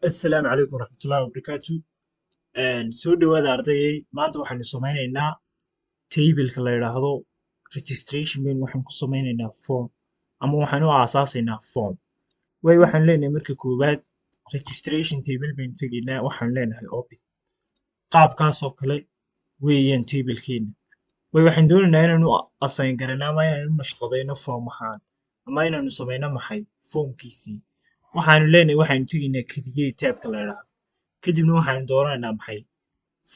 Assalaamu calaykum waraxmatullaahi wabarakaatu. Soo dhawaada ardayey. Maanta waxaynu sameyneynaa tableka la yidhaahdo registration baynu waxaan ku sameyneynaa form ama waxaan u aasaaseynaa form. Way waxaan leenahay, marka koowaad registration table baynu tegaynaa. Waxaan leenahay open. Qaabkaasoo kale weeyaan tablekeena. Way waxaan doonaynaa inaanu assign garayno ama inaanu nashqadayno form ahaan ama inaanu sameyno maxay formkiisii. Waxaanu leenahay, waxaynu tegaynaa create tabka la yidhaahdo, kadibna waxaynu dooranaynaa maxay?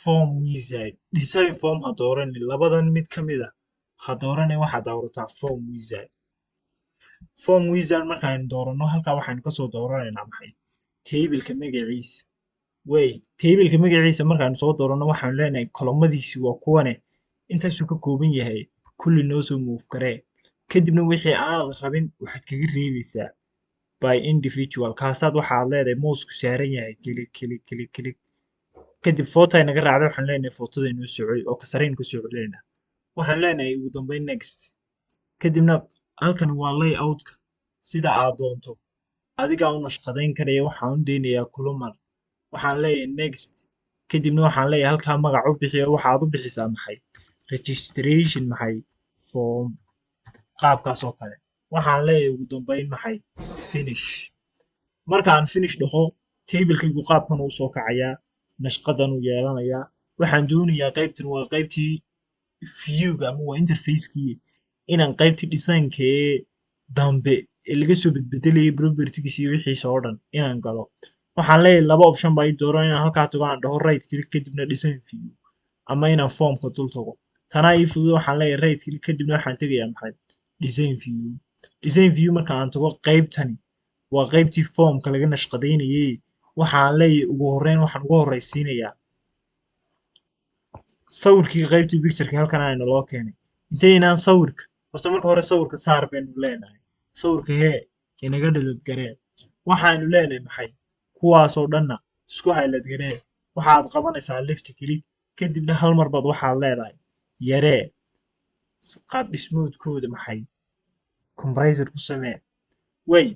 Form wizard. Design form ha dooranin, labadan mid ka mid a ha dooranin, waxaad doorataa form wizard. Form wizard markaaynu dooranno, halkaa waxaynu kasoo dooranaynaa maxay? Tableka magaciisa. Way tableka magaciisa markaanu soo dooranno, waxaanu leenahay columnadiisi waa kuwane, intaasuu ka kooban yahay, kulli noo soo move garee. Kadibna wixii aanad rabin waxaad kaga reebaysaa by individual. Kaasaad waxaad leedahay mouseku saaran yahay, click, click, click, click. Kadib photo ay naga raacday. Waxaan leenahay photoda inoo socday oo kasaraynu ka soo celinayna. Waxaan leenahay ugu dambeyn next. Kadibna halkan waa layoutka, sida aad doonto adigaa u nashqadayn karaya. Waxaan u daynayaa columnar. Waxaan leeyahay next. Kadibna waxaan leeyahay halkaa magac u bixiyo. Waxaad u bixisaa maxay? Registration maxay? Form. Qaabkaas oo kale. Waxaan leeyahay ugu dambeyn maxay? Finish. Markaan finish dhaho, tablekaygu qaabkan uu soo kacayaa, nashqadan uu yeelanayaa. Waxaan doonayaa qaybtan waa qaybtii viewga ama waa interfacekii, inaan qaybtii designka ee dambe ee laga soo bedbedelayay propertygiisa iyo wixiisa oo dhan inaan galo. Waxaan leeyahay laba option baa ii dooran: inaan halkaa tago, aan dhaho right click, kadibna design view, ama inaan formka dul tago. Tanaa ii fudud. Waxaan leeyahay right click, kadibna waxaan tegayaa maxay? Design view. Design view marka aan tago, qaybtani waa qaybtii formka laga nashqadaynayay. Waxaan leeyahay ugu horreyn waxaan ugu horreysiinayaa sawirkii, qaybtii pictureka halkan ayna loo keenay. Intaynaan sawirka horta, marka hore sawirka saar baynu leenahay. Sawirka hee inaga delete garee. Waxaanu leenahay maxay? Kuwaasoo dhanna isku highlight garee. Waxaad qabanaysaa left click, kadibna hal mar baad waxaad leedahay yaree qaab dhismoodkooda maxay? Compressor ku samee. Way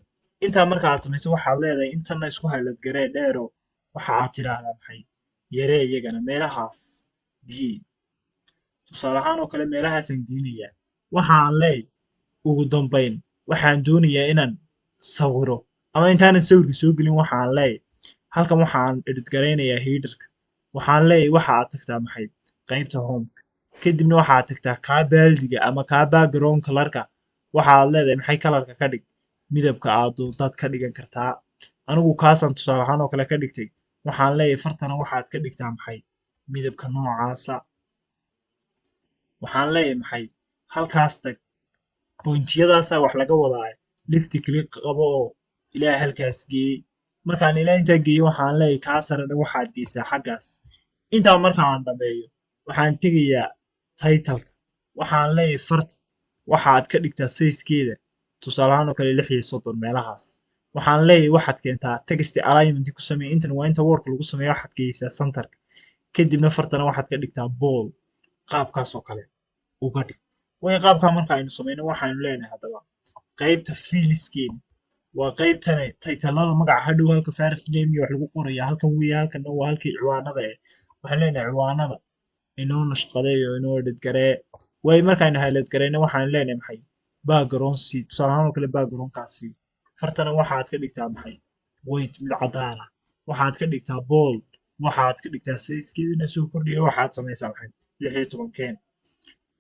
intaa marka aad samayso, waxaad leedahay intana isku highlight garee dheero. Waxa aad tidhaahdaa maxay? Yaree iyagana, meelahaas gee. Tusaale ahaan oo kale meelahaasaan geynayaa. Waxaan leey ugu dambayn waxaan doonayaa inaan sawiro, ama intaanan sawirka soo gelin, waxaan leey halkan waxaan edit garaynayaa headerka. Waxaan leeyahay waxa aad tagtaa maxay? Qaybta homeka. Kadibna waxaad tagtaa kaa baaldiga ama kaa background colorka. Waxaad leedahay maxay? Colorka ka dhig midabka aad doontaad ka dhigan kartaa. Anigu kaasaan tusaale ahaan oo kale ka dhigtay. Waxaan leeyahay fartana waxaad ka dhigtaa maxay? Midabka noocaasa. Waxaan leeyahay maxay? Halkaas tag, pointiyadaasaa wax laga wadaa. Left click qabo oo ilaa halkaas geeyey. Markaan ilaa intaa geeyo, waxaan leeyahay kaa sarena waxaad geysaa xaggaas. Intaa markaan dhameeyo, waxaan tegayaa titleka. Waxaan leeyahay farta waxaad ka dhigtaa sizekeeda tusaale ahaan oo kale 36 meelahaas. Waxaan leeyahay waxaad keentaa text alignment ku sameeya. Intan waa inta wordka lagu sameeyo. Waxaad geysaa centerka. Kadibna fartana waxaad ka dhigtaa bold. Qaabkaas oo kale uga dhig. Way qaabkaa marka aynu samayno, waxaanu leenahay haddaba qaybta fieldskeena waa qaybtani titlada, magaca hadhow halka first name iyo wax lagu qoraya halkan weeye. Halkanna waa halkii ciwaanada waxaan leenahay ciwaanada inoo nashqadeeyo, inoo edit garee. Way markaaynu highlight gareyno, waxaan leenahay maxay? Background c tusaale ahaan oo kale backgroundkaasi. Fartana waxaad ka dhigtaa maxay? White, mid caddaana. Waxaad ka dhigtaa bold. Waxaad ka dhigtaa sizekeedina soo kordhiya. Waxaad samaysaa maxay? 16 keen,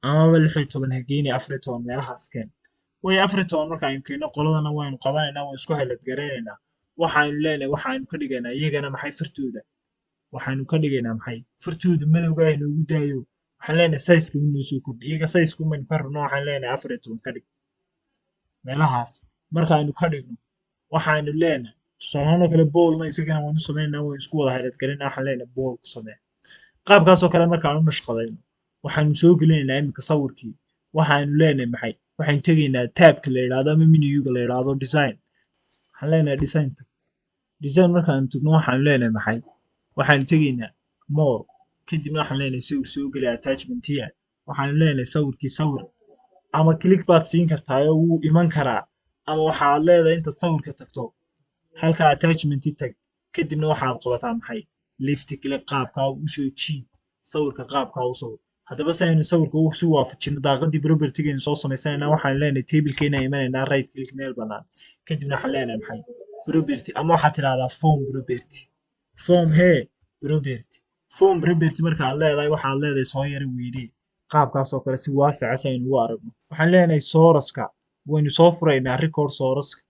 amaba 16 ha geeni, 14 meelahaas keen. Way 14 marka aynu keenno, qoladana waynu qabanaynaa, waynu isku highlight garaynaynaa. Waxaynu leenahay waxaynu ka dhigaynaa iyagana maxay? Fartooda waxaynu ka dhigaynaa maxay? Fartooda madowga inoogu daayo. Waxaan leenahay sizeka inoo soo kordhi. Iyaga sizeka umaynu ka rabno. Waxaan leenahay 14 ka dhig meelahaas. Markaaynu ka dhigno, waxaynu leenahay tusaalahaan oo kale boldna isagana waynu samaynaa, waynu isku wada highlight garaynaa. Waxaan leenahay bold ku samee. Qaabkaasoo kale markaan u nashqadayno, waxaynu soo gelinaynaa iminka sawirkii. Waxaynu leenahay maxay? Waxaynu tegaynaa tabka la yidhaahdo ama menuga la yidhaahdo design. Waxaan leenahay design tag. Design markaanu tagno, waxaanu leenahay maxay? Waxaanu tegaynaa more. Kadibna waxaan leenahay sawir soo geli, attachmentiya. Waxaanu leenahay sawirkii sawir, ama click baad siin kartaa oo wuu iman karaa, ama waxaad leedahay intaad sawirka tagto halka attachment tag. Kadibna waxaad qabataa maxay? Left click, qaabkaa usoo jiid sawirka, qaabkaa u sawir. Haddaba si aynu sawirka si waafajino, daaqadii property-gaynu soo samaysanayna, waxaan leenahay table-keena imanaynaa, right click, meel bannaan. Kadibna waxaan leenahay maxay? Property, ama waxaad tidhahdaa form property. Form hee? Property. Form property marka aad leedahay, waxaad leedahay soo yara weynee qaabkaas oo kale si waasaca si aynu ugu aragno. Waxaan leenahay source-ka waynu soo furaynaa, record source-ka.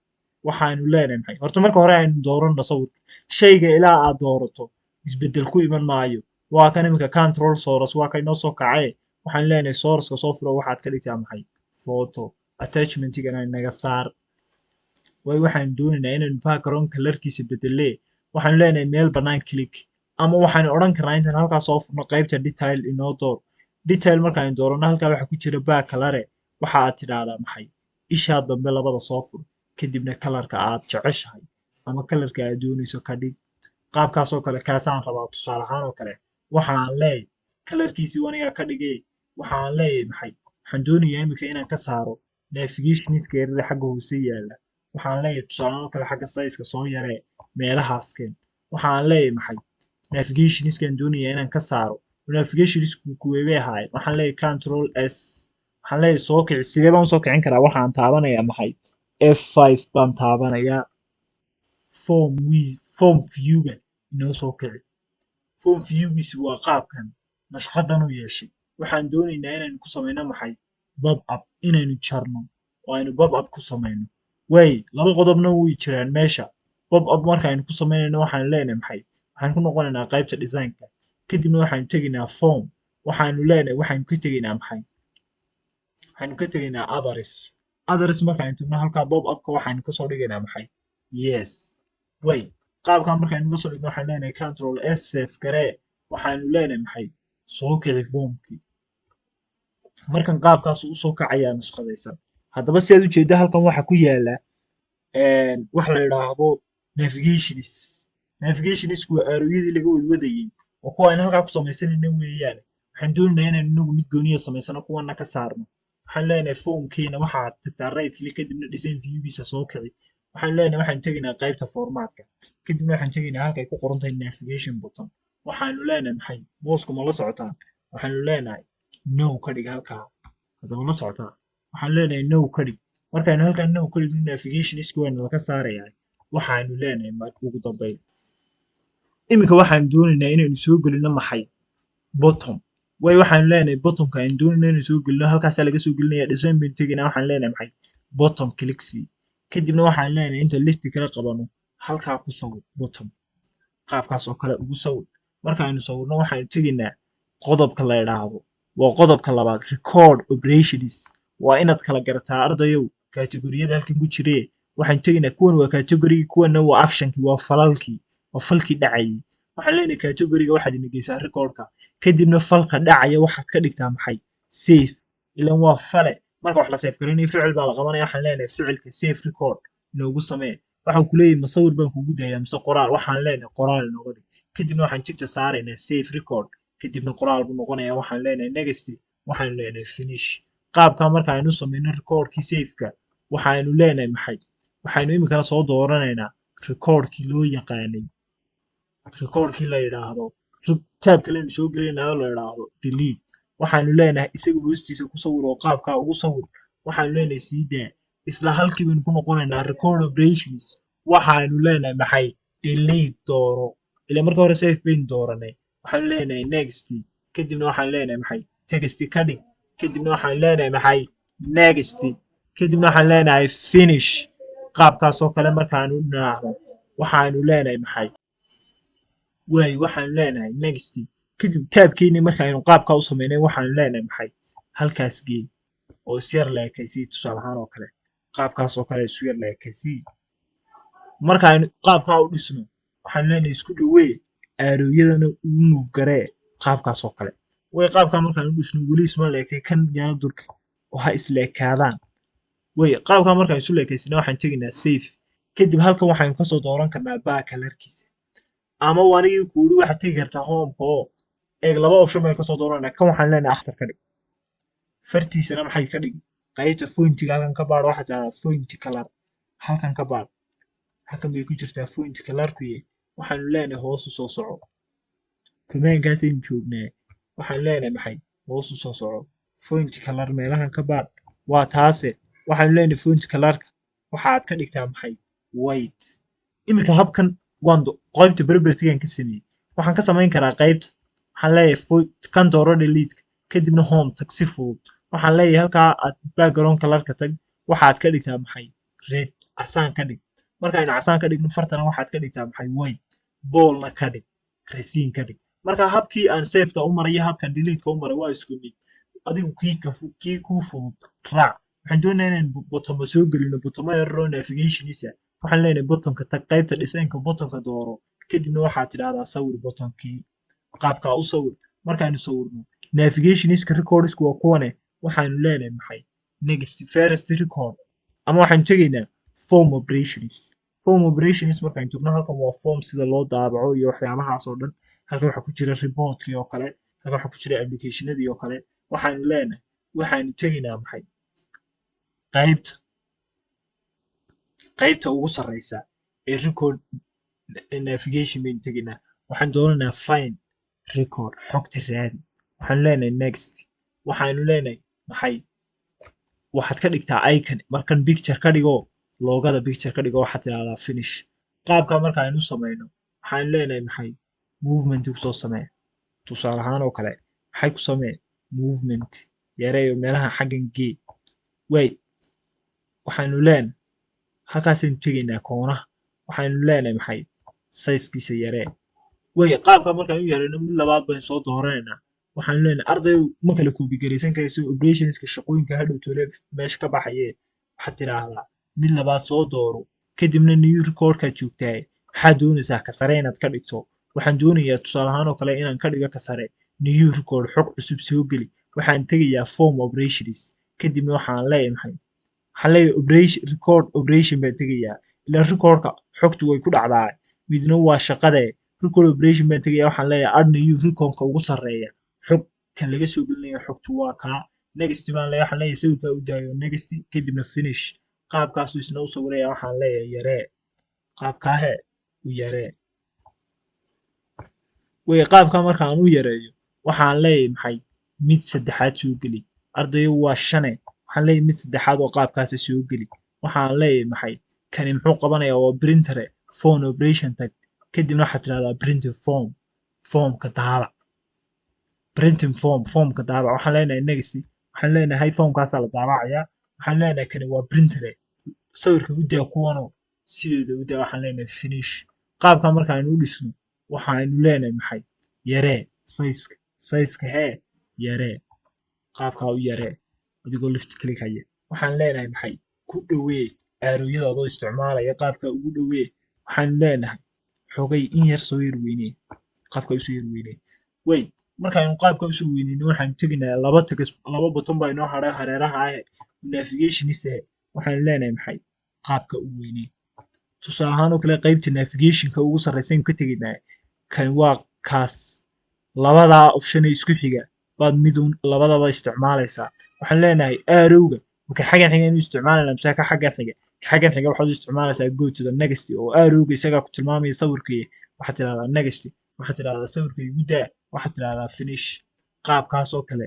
Waxaanu leenahay maxay? Horta marka hore aynu dooranno sawirka. Shayga ilaa aad doorato isbeddel ku iman maayo. Waa kan iminka control source, waa ka inoo soo kacee. Waxaan leenahay source-ka soo furo, waxaad ka dhigtaa maxay? Photo. Attachment-igana inaga saar. Waayo, waxaanu doonaynaa inaynu background color-kiisa bedelee. Waxaanu leenahay meel bannaan click, ama waxaanu odhan karnaa intaan halkaa soo furno qaybta detail inoo door. Detail markaaynu dooranno, halkaa waxaa ku jira back color. Waxa aad tidhaahdaa maxay? Ishaa dambe labada soo fur, kadibna color-ka aad jeceshahay ama color-ka aad doonayso ka dhig qaabkaasoo kale. Kaasaan rabaa tusaale ahaan oo kale. Waxaan leeyahay color-kiisii wanigaa ka dhigay. Waxaan leeyahay maxay? Waxaan doonayaa iminka inaan ka saaro navigations-ka yarada xagga hoose yaalla. Waxaan leeyahay tusaale ahaan oo kale xagga size-ka soo yaree, meelahaas keen. Waxaan leeyahay maxay? Navigations-kaan doonayaa inaan ka saaro. Navigations-ku kuweebay ahaayeen? Waxaan leeyahay Control S. Waxaan leeyahay soo kici. Sidee baan usoo kicin karaa? Waxaan taabanayaa maxay? F5 baan taabanayaa. Form view-ga inoo soo kici. Form view-giisi waa qaabkan nashqadan u yeeshay. Waxaan doonaynaa inaynu ku samayno maxay? Pop up, inaynu jarno oo aynu pop up ku samayno. Waay, laba qodobna way jiraan meesha. Pop up markaaynu ku samaynayno, waxaan leenahay maxay? Waxaan ku noqonaynaa qaybta design-ka, kadibna waxaanu tegaynaa form. Waxaanu leenahay, waxaynu ka tegaynaa maxay? Waxaynu ka tegaynaa others. Others markaaynu tagno, halkaa pop up-ka waxaynu kasoo dhigaynaa maxay? Yes. Way, qaabkan markaynu kasoo dhigno, waxaan leenahay Control S, save garee. Waxaanu leenahay maxay? Soo kici form-kii. Markan qaabkaas usoo kacayaa nashqadaysan. Haddaba si aad ujeedo, halkan waxa ku yaala wax la idhaahdo navigations. Navigations-ku waa arrow-yadii laga wadwadayey oo kuwa aynu halkaa ku samaysanayna weeyaan. Waxaan doonaynaa inaynu inagu mid gooniya samaysano, kuwana ka saarno. Waxaan leenahay form-kiina waxaad tagtaa right click, kadibna design view-giisa soo kici. Waxaan leenahay, waxaan tegaynaa qaybta format-ka, kadibna waxaan tegaynaa halkay ku qoran tahay navigation button. Waxaanu leenahay maxay? Mouse-ku ma la socotaan? Waxaanu leenahay no ka dhig halkaa. Haddaba la socotaa? Waxaan leenahay no ka dhig. Markaynu halkaa no ka dhigno, navigations-ki waynu laka saarayaa. Waxaanu leenahay ugu dambayn iminka waxaanu doonaynaa inaynu soo gelino maxay? Button. Way, waxaanu leenahay button-ka aynu doonayno inaynu soo gelino halkaasaa laga soo gelinaya. Design baynu tegaynaa. Waxaan leenahay maxay? Button click sii. Kadibna waxaan leenahay inta left-i kala qabano, halkaa ku sawir button, qaabkaas oo kale ugu sawir. Markaaynu sawirno, waxaynu tegaynaa qodobka la idhaahdo, waa qodobka labaad, record operations. Waa inaad kala garataa, ardayow, category-yada halkan ku jiree. Waxaynu tegaynaa kuwan waa category, kuwanna waa action-kii, waa falalkii, waa falkii dhacayay. Waxaan leenahay category-ga waxaad ina geysaa record-ka, kadibna falka dhacaya waxaad ka dhigtaa maxay? Save. Ilan waa fale, marka wax la save garanayo ficil baa la qabanaya. Waxaan leenahay ficilka save record inoogu samee. Waxaan ku leeyahay ma sawir baan kugu dayaa mise qoraal? Waxaan leenahay qoraal inooga dhig. Kadibna waxaan tick-ta saaraynaa save record, kadibna qoraal buu noqonayaa. Waxaan leenahay next, waxaanu leenahay finish. Qaabkaa marka aynu samayno record-kii save-ka, waxaynu leenahay maxay? Waxaynu iminkana soo dooranaynaa record-kii loo yaqaanay, record-kii la yidhaahdo, tab kalenu soo gelinaynaa oo la yidhaahdo delete. Waxaanu leenahay isaga hoostiisa ku sawir oo qaabkaa ugu sawir. Waxaanu leenahay sii daa. Isla halkii baynu ku noqonaynaa, record operations. Waxaanu leenahay maxay? Delete dooro. Ila marka hore save baynu dooranay. Waxaanu leenahay next, kadibna waxaanu leenahay maxay? Text ka dhig. Kadibna waxaanu leenahay maxay? Next. Kadibna waxaan leenahay finish. Qaabkaasoo kale markaanu niraahdo, waxaanu leenahay maxay? Waay, waxaanu leenahay next. Kadib tab-keeni markaaynu qaabkaa u samaynay, waxaanu leenahay maxay? Halkaas geey oo isyar leekaysii, tusaale ahaan oo kale qaabkaas oo kale isu yar leekaysii. Markaaynu qaabkaa u dhisno, waxaanu leenahay isku dhowee, arrow-yadana ugu move garee qaabkaas oo kale. Way, qaabkaa markaanu dhisno, weli isma leekay. Kan yaala durka oo ha isleekaadaan. Way, qaabkaa markaan isu leekaysina, waxaan tegaynaa save. Kadib halkan waxaynu kasoo dooran karnaa back color-kiisa, ama wanigii kuuri waxaad tegi kartaa home-ka oo eeg. Laba option baynu kasoo dooranaa. Kan waxaan leenahay akhtar ka dhig. Fartiisana maxay ka dhigi? Qaybta font-iga halkan ka baadh. Waxaad tiraahdaa font color halkan ka baadh, halkan bay ku jirtaa font color-kuye. Waxaanu leenahay hoos u soo soco. Commandkaasaynu joognaa. Waxaan leenahay maxay? Hoos u soo soco. Font color meelahan ka baadh, waa taase. Waxaanu leenahay font colorka waxaad ka dhigtaa maxay? White. Iminka habkan waan qaybta propertygan ka sameeyey. Waxaan ka samayn karaa qaybta. Waxaan leeyahay kan dooro, delete, kadibna home tag si fudud. Waxaan leeyahay halkaa aad background colorka tag, waxaad ka dhigtaa maxay? Red, casaan ka dhig. Markaynu casaan ka dhigno, fartana waxaad ka dhigtaa maxay? White. Boldna ka dhig, rasiin ka dhig. Marka habkii aan saveta u maray iyo habkan deleteka u maray waa isku mid. Adigu kii kuu fudud raac. Waxaan doonayaa inaan buttono soo gelino, buttono yaroo navigationisa. Waxaan leenahay buttonka tag, qaybta designka buttonka dooro, kadibna waxaad tidhahdaa sawir buttonkii, qaabkaa u sawir. Markaaynu sawirno, navigationiska recordsku waa kuwane. Waxaanu leenahay maxay? Next, first record. Ama waxaanu tegaynaa form operations. Form operations markaan joogno, halkan waa form sida loo daabaco iyo waxyaabahaas oo dhan. Halkan waxaa ku jira reportkii oo kale, halkan waxaa ku jira applicationadii oo kale. Waxaanu leenahay, waxaanu tegaynaa maxay? Qaybta ugu sarreysa ee record navigation baynu tegaynaa. Waxaan doonaynaa find record, xogta raadi. Waxaanu leenahay next. Waxaanu leenahay maxay? Waxaad ka dhigtaa icon, markan picture ka dhigo, logoda picture ka dhigo. Waxaad tidhahdaa finish. Qaabka marka aynu samayno, waxaanu leenahay maxay? Movement ku soo samee. Tusaale ahaan oo kale, maxay ku samee? Movement yareeyo, meelaha xaggan gee. Way, waxaanu leenahay halkaasaynu tegaynaa, koonaha. Waxaanu leenahay maxay? Sizekiisa yaree. Way, qaabka markaan u yareyno, mid labaad baynu soo dooranaynaa. Waxaanu leenahay, ardayu ma kala copy garaysan karayso operationska, shaqooyinka hadhow tole meesha ka baxaye. Waxaad tidhaahdaa mid labaad soo dooro, kadibna new recordkaad joogtaa. Maxaad doonaysaa ka sare inaad ka dhigto? Waxaan doonayaa tusaale ahaan oo kale inaan ka dhigo ka sare new record, xog cusub soo geli. Waxaan tegayaa form operations, kadibna waxaan leeyahay maxay? Waxaan leeyahay operation, record operation baan tegayaa. Ilaa recordka xogtu way ku dhacdaa, midna waa shaqadee. Record operation baan tegayaa. Waxaan leeyahay add new recordka ugu sarreeya, xog kan laga soo gelinayo xogtu waa kaa. Next baan leeyahay. Waxaan leeyahay sawirkaa u daayo, next, kadibna finish. Qaabkaasuu isna u sawiraya. Waxaan leeyahay yaree, qaabkaahe u yaree. Way, qaabkaa markaan u yareeyo, waxaan leeyahay maxay? Mid saddexaad soo geli. Ardayo, waa shane. Waxaan leeyahay mid saddexaad oo qaabkaasa soo geli. Waxaan leeyahay maxay? Kani muxuu qabanayaa? Waa printere. Form operation tag, kadibna waxaad tidhahdaa printing form, formka daabac. Printing form, formka daabac. Waxaan leenahay next. Waxaan leenahay formkaasaa la daabacayaa. Waxaan leenahay kani waa printere. Sawirka u daa, kuwano sideeda u daa. Waxaan leenahay finish. Qaabka markaaynu u dhisno, waxaaynu leenahay maxay? Yaree sizeka, sizeka hee yaree, qaabkaa u yaree adigoo left click haya. Waxaan leenahay maxay? Ku dhowee arrowyada adoo isticmaalaya, qaabkaa ugu dhowee. Waxaan leenahay xogay in yar soo yar weynee, qaabkaa usoo yar weynee. Way, markaaynu qaabka usoo weyneyno, waxaanu tegaynaa laba text, laba button baa inoo hadhay hareeraha ah, navigationise. Waxaanu leenahay maxay? Qaabka u weynee. Tusaale ahaan oo kale, qaybta navigationka ugu sarreysa ka tegaynaa. Kan waa kaas. Labadaa option ee isku xiga baad midun labadaba isticmaalaysaa. Waxaan leenahay arrowga marka xaggan xiga inuu isticmaalayna mise ka xaggan xiga? Ka xaggan xiga waxaad u isticmaalaysaa go to the next, oo arrowga isagaa ku tilmaamaya sawirkii. Waxaad tidhahdaa next, waxaad tidhahdaa sawirka igu daa, waxaad tidhahdaa finish. Qaabkaas oo kale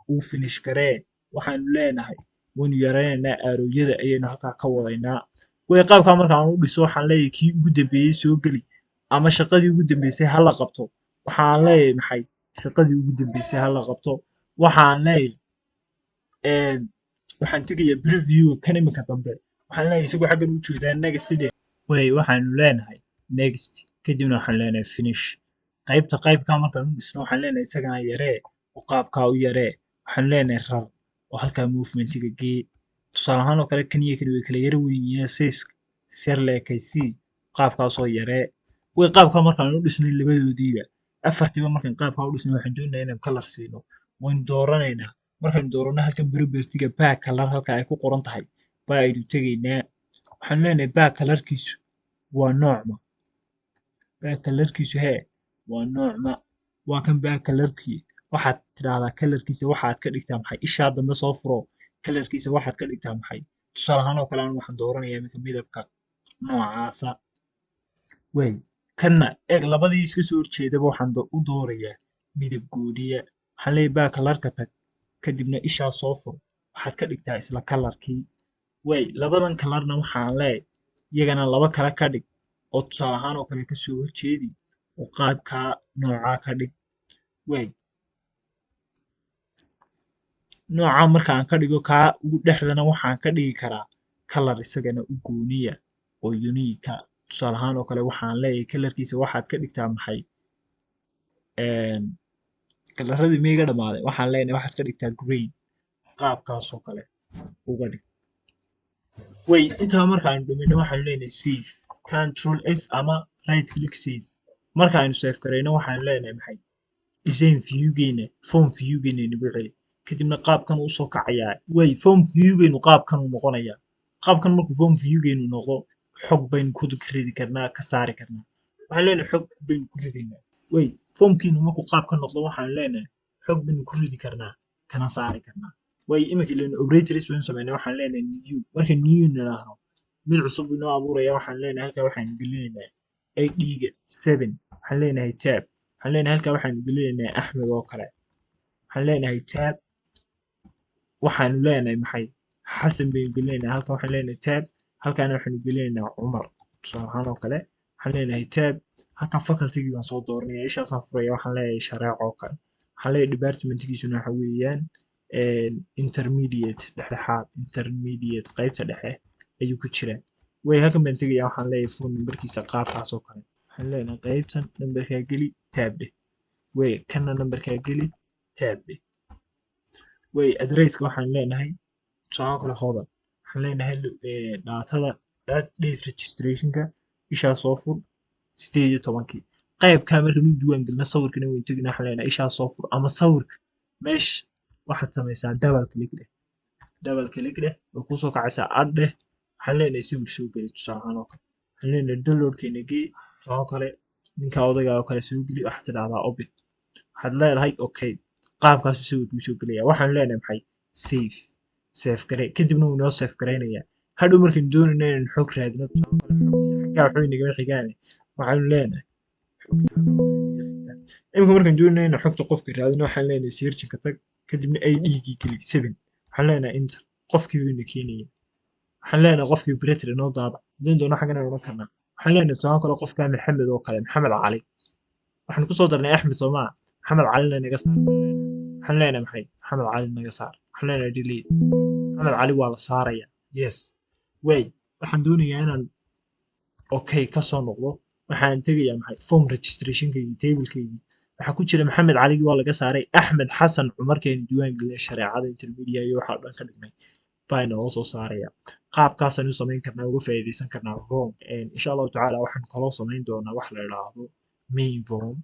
uu finish garee. Waxaanu leenahay waynu yaraynaynaa, arrowyada ayaynu halkaa ka wadaynaa. Way, qaabkaa markaan u dhiso, waxaan leeyahay kii ugu dambeeyey soo geli, ama shaqadii ugu dambeysay ha la qabto. Waxaan leeyahay maxay? Shaqadii ugu dambeysay ha la qabto. Waxaan leeyahay, waxaan tegayaa preview kan iminka dambe. Waxaan leeyahay isagoo xaggan u jeedaa, next day. Way, waxaanu leenahay next, kadibna waxaan leenahay finish. Qaybta qaybkaa markaan u dhisno, waxaan leenahay isagana yaree oo qaabkaa u yaree. Waxaan leenahay rar oo halkaa movementiga gee. Tusaale ahaan oo kale, kan iyo kan way kala yara weyn yihiin, size syar leekaysii, qaabkaasoo yaree. Way, qaabkaa markaan u dhisnay labadoodiiba, afartiiba markaan qaabkaa u dhisnay, waxaan doonaynaa inaan color siino. Waynu dooranaynaa. Markaan doorano, halkan propertyga back color halka ay ku qoran tahay baa aynu tegaynaa. Waxaan leenahay back colorkiisu waa noocma? Back colorkiisu hee waa noocma? Waa kan back colorkii. Waxaad tidhaahdaa colorkiisa waxaad ka dhigtaa maxay? Ishaa dambe soo furo. Colorkiisa waxaad ka dhigtaa maxay? Tusaale ahaan oo kale, anigu waxaan dooranayaa iminka midabka noocaasa. Way, Kanna eeg, labadii iska soo horjeedaba waxaan u doorayaa midab gooniya. Waxaan leeyahay baa colorka tag, kadibna ishaa soo fur, waxaad ka dhigtaa isla colorkii. Way labadan colorna waxaan leeyahay iyagana laba kale ka dhig, oo tusaale ahaan oo kale kasoo horjeedi oo qaabkaa noocaa ka dhig. Way noocaa marka aan ka dhigo, kaa ugu dhexdana waxaan ka dhigi karaa color isagana u gooniya oo unique. Tusaale ahaan oo kale waxaan leeyahay colorkiisa waxaad ka dhigtaa maxay? Coloradii miiga dhamaaday. Waxaan leenahay waxaad ka dhigtaa green, qaabkaas oo kale uga dhig. Way intaa marka aynu dhammayno, waxaanu leenahay save, Control S ama right click, save. Marka aynu save garayno, waxaanu leenahay maxay? Design viewgeena, form viewgeena nagu celi. Kadibna qaabkan uu soo kacayaa. Way form viewgeenu qaabkan uu noqonayaa. Qaabkan markuu form viewgeenu noqdo, xog baynu ku ridi karnaa, ka saari karnaa. Waxaan leenahay xog baynu ku ridaynaa. Way formkiinu markuu qaabkan noqdo, waxaan leenahay xog baynu ku ridi karnaa, kana saari karnaa. Way iminka ileen operators baynu samaynay. Waxaan leenahay new. Marka new nidhaahno, mid cusub inoo abuuraya. Waxaan leenahay halkaa waxaynu gelinaynaa ID-ga 7. Waxaan leenahay tab. Waxaan leenahay halkaa waxaynu gelinaynaa Axmed oo kale. Waxaan leenahay tab. Waxaanu leenahay maxay? Xasan baynu gelinaynaa halkan. Waxaan leenahay tab. Halkaana waxaynu gelinaynaa Cumar, tusaale ahaan oo kale. Waxaan leenahay tab. Halkan facultygii baan soo dooranaya, ishaasaan furaya. Waxaan leeyahay shareeco oo kale. Waxaan leeyahay departmentkiisuna waxa weeyaan intermediate, dhexdhexaad, intermediate, qaybta dhexe ayuu ku jiraa. Way halkan baan tegaya. Waxaan leeyahay phone numberkiisa qaabkaas oo kale. Waxaan leenahay qaybtan numberkaa geli, tab dheh. Way kana numberkaa geli, tab dheh. Way addresska waxaan leenahay tusaale kale Hodan. Waxaan leenahay datada date registrationka ishaa soo fur, 18-kii. Qaybkaa markaan u diiwaan gelino, sawirkana waynu tegina. Waxaan leenahay ishaa soo fur ama sawirka meesha waxaad samaysaa double click dheh. Double click dheh, way kuusoo kacaysaa. Add dheh. Waxaan leenahay sawir soo geli, tusaale ahaan oo kale. Waxaan leenahay downloadkeena gee, tusaale kale ninka odayga oo kale soo geli. Waxaad tidhahdaa open. Waxaad leedahay okay. Qaabkaasuu sawirkuu soo gelaya. Waxaan leenahay maxay? Save. Save garee. Kadibna wuu inoo save garaynayaa. Hadhow markaynu doonayno inaynu xog raadino, tusaale kale xogtii xaggaa waxba inagama xigaane, waxaanu leenahay xogta halkan waa inaga xigtaa. Iminka markaan doonayno inaynu xogta qofka raadino, waxaan leenahay searching-ka tag, kadibna ID-gii geli 7. Waxaan leenahay enter. Qofkii wuu ina keenaya. Waxaan leenahay qofkii operator inoo daabac. Haddii doono xaggan aynu odhan karnaa. Waxaan leenahay tusaale kale qofka Maxamed oo kale, Maxamed Cali. Waxaan kusoo darnay Axmed, soo maa? Maxamed Calina naga saar. Waxaan leenahay maxay? Maxamed Cali naga saar. Waxaan leenahay delete. Maxamed Cali waa la saaraya. Yes. Way waxaan doonayaa inaan okay ka soo noqdo. Waxaan tegayaa maxay? Form registrationkaygii, tablekaygii waxaa ku jira Maxamed Caligii waa laga saaray. Axmed Xasan Cumarkeenu diiwaan gelinay, shareecada intermediate iyo waxaa dhan ka dhignay baa inooga soo saaraya. Qaabkaasaan u samayn karnaa, uga faa'iidaysan karnaa form. Insha Allahu tacaala waxaan kaloo samayn doonaa wax la idhaahdo main form.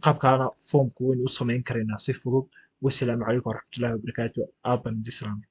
Qaabkaana formku waynu u samayn karaynaa si fudud. Wasalaamu calaykum waraxmatullahi wabarakaatu. Aad baan idin salaamay.